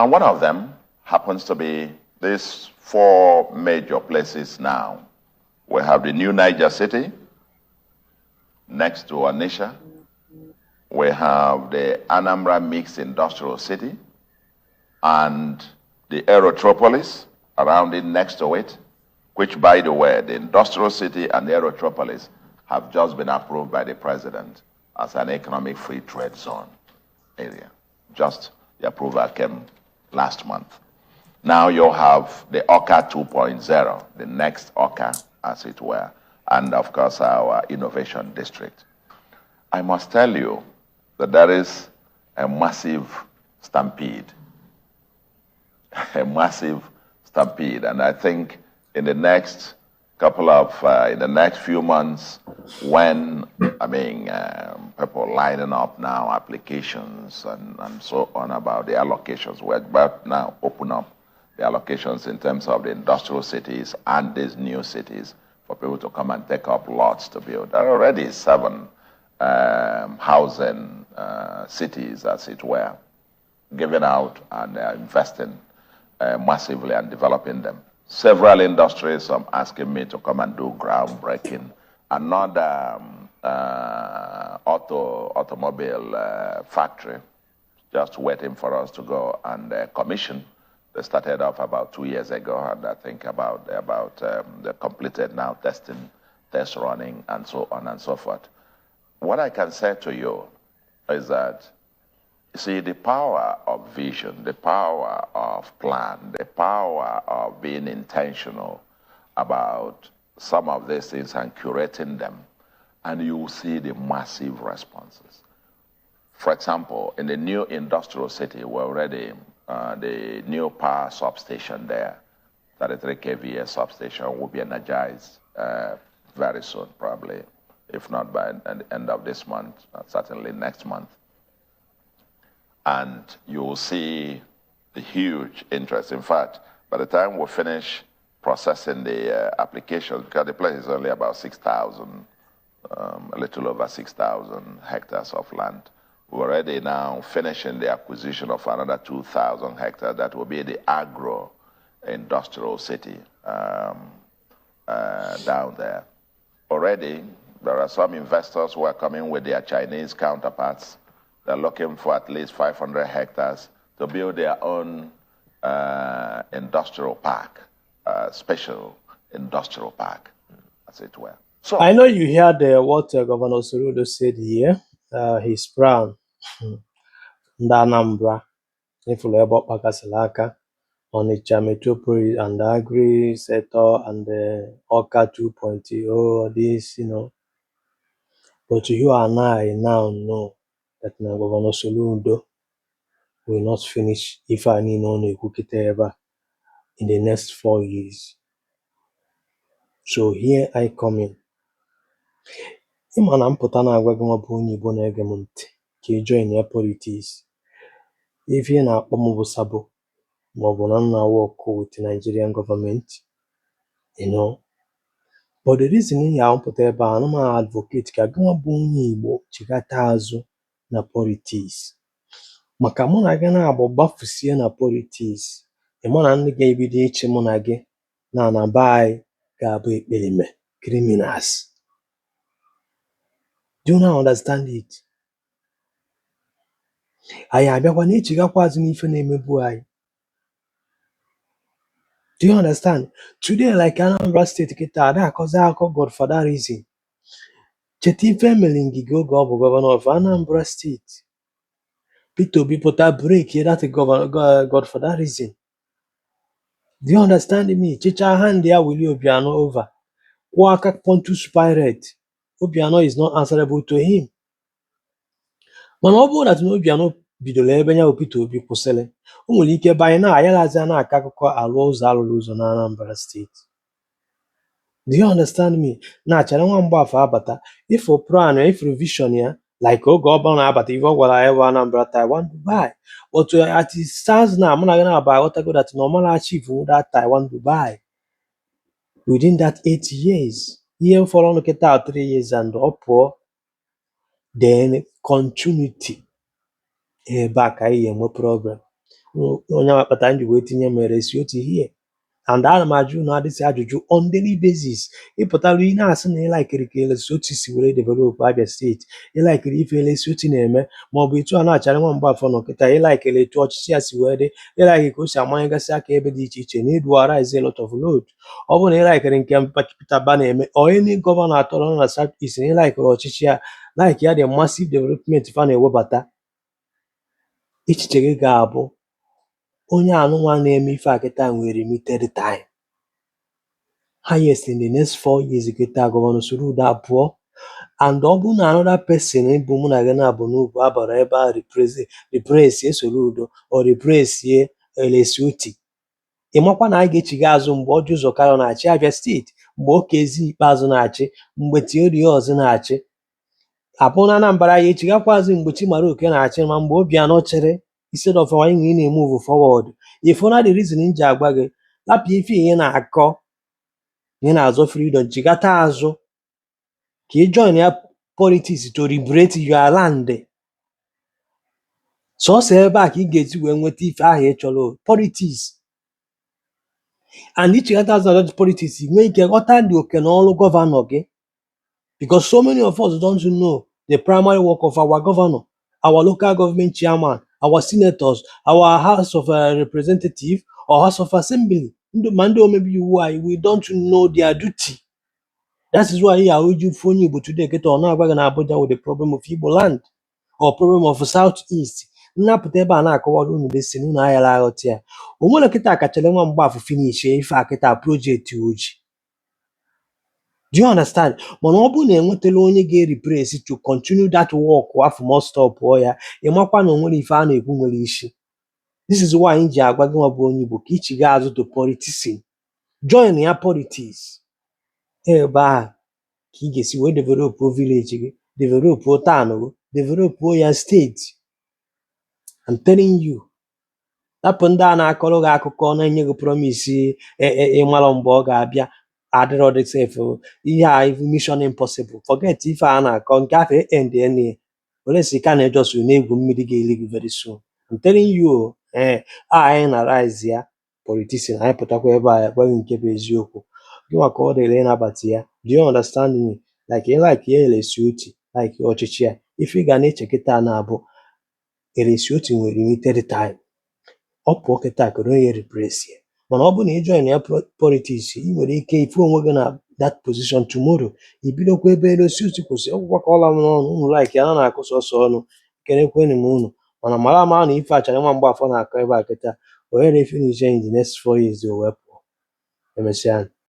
And one of them happens to be these four major places now. We have the new Niger City next to Onitsha. We have the Anambra Mixed Industrial City and the Aerotropolis around it next to it, which, by the way, the industrial city and the Aerotropolis have just been approved by the president as an economic free trade zone area. Just the approval came last month. Now you have the Awka 2.0, the next Awka, as it were, and of course our innovation district. I must tell you that there is a massive stampede, a massive stampede. And I think in the next few months, when, I mean, people lining up now, applications and so on about the allocations, we're about now open up the allocations in terms of the industrial cities and these new cities for people to come and take up lots to build. There are already 7 housing cities, as it were, giving out and investing massively and developing them. Several industries are asking me to come and do groundbreaking. Another automobile factory just waiting for us to go and commission. They started off about 2 years ago, and I think about they completed now testing, test running, and so on and so forth. What I can say to you is that, you see, the power of vision, the power of plan, the power of being intentional about some of these things and curating them, and you will see the massive responses. For example, in the new industrial city, we're already the new power substation there, 33 kVA substation, will be energized very soon, probably, if not by the end of this month, certainly next month. And you will see the huge interest. In fact, by the time we finish processing the applications, because the place is only about 6,000, a little over 6,000 hectares of land. We're already now finishing the acquisition of another 2,000 hectares that will be the agro industrial city down there. Already, there are some investors who are coming with their Chinese counterparts. They're looking for at least 500 hectares to build their own industrial park, special industrial park, as it were. So, I know you heard what Governor Soludo said here. His plan, ndị Anambra ifụlụ ebe ọ kpakasịrị aka, Onitsha Metropolis and the agri sector and the Awka 2.0, this. But you and I now know that na Governor Soludo will not finish ife a niile ọ na-ekwu kịta ebe a in the next 4 years. So here I come in. Ị ma na mpụta na-agwa gị nwa bụ onye Igbo na-ege m ntị ka ị join ya politics. Ife ị na-akpọ m bụ sabo maọbụ na m na-work with Nigerian government. But the reason m ya apụta ebe a, ana m advocate ka gị nwa bụ onye Igbo chigata azụ na politics. Maka mụ na gị na-agba gbafusie na politics, ị ma na ndị ga-ebido ịchị mụ na gị na be anyị ga-abụ ekperime criminals. Do you now understand it? Anyị abịakwa na-echigakwa azụ n'ife na-emebu anyị. Do you understand? Today, like Anambra State kịta, ada akọzi akụkọ godfatherism. Cheta ife emere Ngige oge ọ bụ governor of Anambra State. Peter Obi pụta break that godfatherism. Do you understand me? Chịchaa hand ya Willie Obiano over. Kwụọ aka Pontius Pilate. Obiano is not answerable to him. Mana ọ bụrụ that na Obiano bidoro ebe ya bụ Peter Obi kwụsịrị, o nwere ike ebe anyị na-ayaghazi na-akọ akụkọ alụ ụzọ alụrụ ụzọ na Anambra State. Do you understand me? Na-achere nwa Mgbafọ abata ifo plan ya, ifuru vision ya, like oge ọ bụla na-abata, ife ọ gwara anyị bụ Anambra Taiwan Dubai. But as it stands now, mụ na gị na-aba aghọtago that na ọ mara achieve that Taiwan Dubai within that 8 years. Ihe fọrọ ọnụ kịta 3 years and ọ pụọ, then continuity ebe a ka anyị ga-enwe problem. Onye kpatara m ji wee tinye m Alex Otti here, and ana m ajụ unu adịsị ajụjụ on daily basis. Ịpụtara ị na-asị na ị likeiri ka Alex Otti si were develop Abia Steeti, ị likeiri ife Alex Otti na-eme, maọbụ etu a na-achara nwa Mgbafọ nọ kịta, ị likeiri etu ọchịchị ya si wee dị, ị likeiri ka o si amanyegasị aka ebe dị iche iche na ịduarize a lot of road. Ọ bụrụ na ị likeiri nke Peter Mbah na-eme or any governor atọrọ nọ na South East, na ị likeiri ọchịchị ya, like ya, the massive development fa na-ewebata, echiche gị ga-abụ onye anụnwa na-eme ife a kịta nwere limited time, highest in the next 4 years. Kịta Governor Soludo abụọ, and ọ bụrụ na another person bụ mụ na gị na-abụ n'ugwu abara ebe a replace Soludo or replace Alex Otti, ị makwa na a ga-echiga azụ mgbe Orji Uzor Kalu na-achị Abia Steeti, mgbe Okezie Ikpeazụ na-achị, mgbe Theodore na-achị abụ na Anambra, ya echigakwa azụ mgbe Chimaroke na-achị, ma mgbe Obianọ chịrị, instead of anyị nwee na-emove forward. If na the reason m ji agwa gị lapụ ife ị na-akọ na ị na-azọ freedom, chigata azụ ka ị join ya politics to liberate your land. Sọsọ ebe a ka ị ga-esi wee nweta ife ahụ ị chọrọ, politics. And ichigata azụ na politics, ị nwee ike ghọta dị oke na ọrụ governor gị, because so many of us don't know the primary work of our governor, our local government chairman, our senators, our House of Representative or House of Assembly, ndị ma ndị omebe iwu anyị. We don't know their duty. That is why ya iji fụ onye Igbo today kịta, ọ na-agwa gị na Abuja with the problem of Igbo land or problem of South East. Nnapụta ebe a na-akọwara unu desi unu aghara aghọta ya. O nwere kịta kachara nwa Mgbafọ finish ife a kịta, project oji. Do you understand? Mana ọ bụrụ na enwetala onye ga-replace to continue that work afọ ma stop ya, ị makwa na o nwere ife a na-ekwu nwere isi. This is why anyị ji agwa gị nwa bụ onye Igbo ka ichiga azụ to politics, join ya politics. Ebe a ka ị ga-esi wee develop village gị, develop town gị, develop ya steeti. I'm telling you, hapụ ndị a na-akọrọ gị akụkọ na-enye gị promise ịmara mgbe ọ ga-abịa adịrọ dị safe. Ihe a ifu mission impossible, forget ife a na-akọ nke afọ end ene were si ka na-ejọs na-egwu mmiri ga-eri gị very soon. I'm telling you o, ee, anyị na rise ya politics, anyị pụtakwa ebe a gwa gị nke bụ eziokwu gị nwa ka ọ dịrị ịnabata ya. Do you understand me? Like ị like ya Alex Otti, like ọchịchị ya, ife ị ga na-eche kịta na-abụ Alex Otti nwere limited time. Ọ pụọ kịta, kedu onye replace ya? Mana ọ bụrụ na ị join ya politics, ị nwere ike ifu onwe gị na that position tomorrow, i bidokwa ebe Alex Otti kwụsị. Ọgwụkwa ka ọla m n'ọnụ unu, like ya na na-akụ sọsọ ọnụ kenekwenụ m unu, mana mara ama na ife achara nwa Mgbafọ na-akọ ebe a kịta, onye na-efinish in the next 4 years o wee pụọ. Emesịa.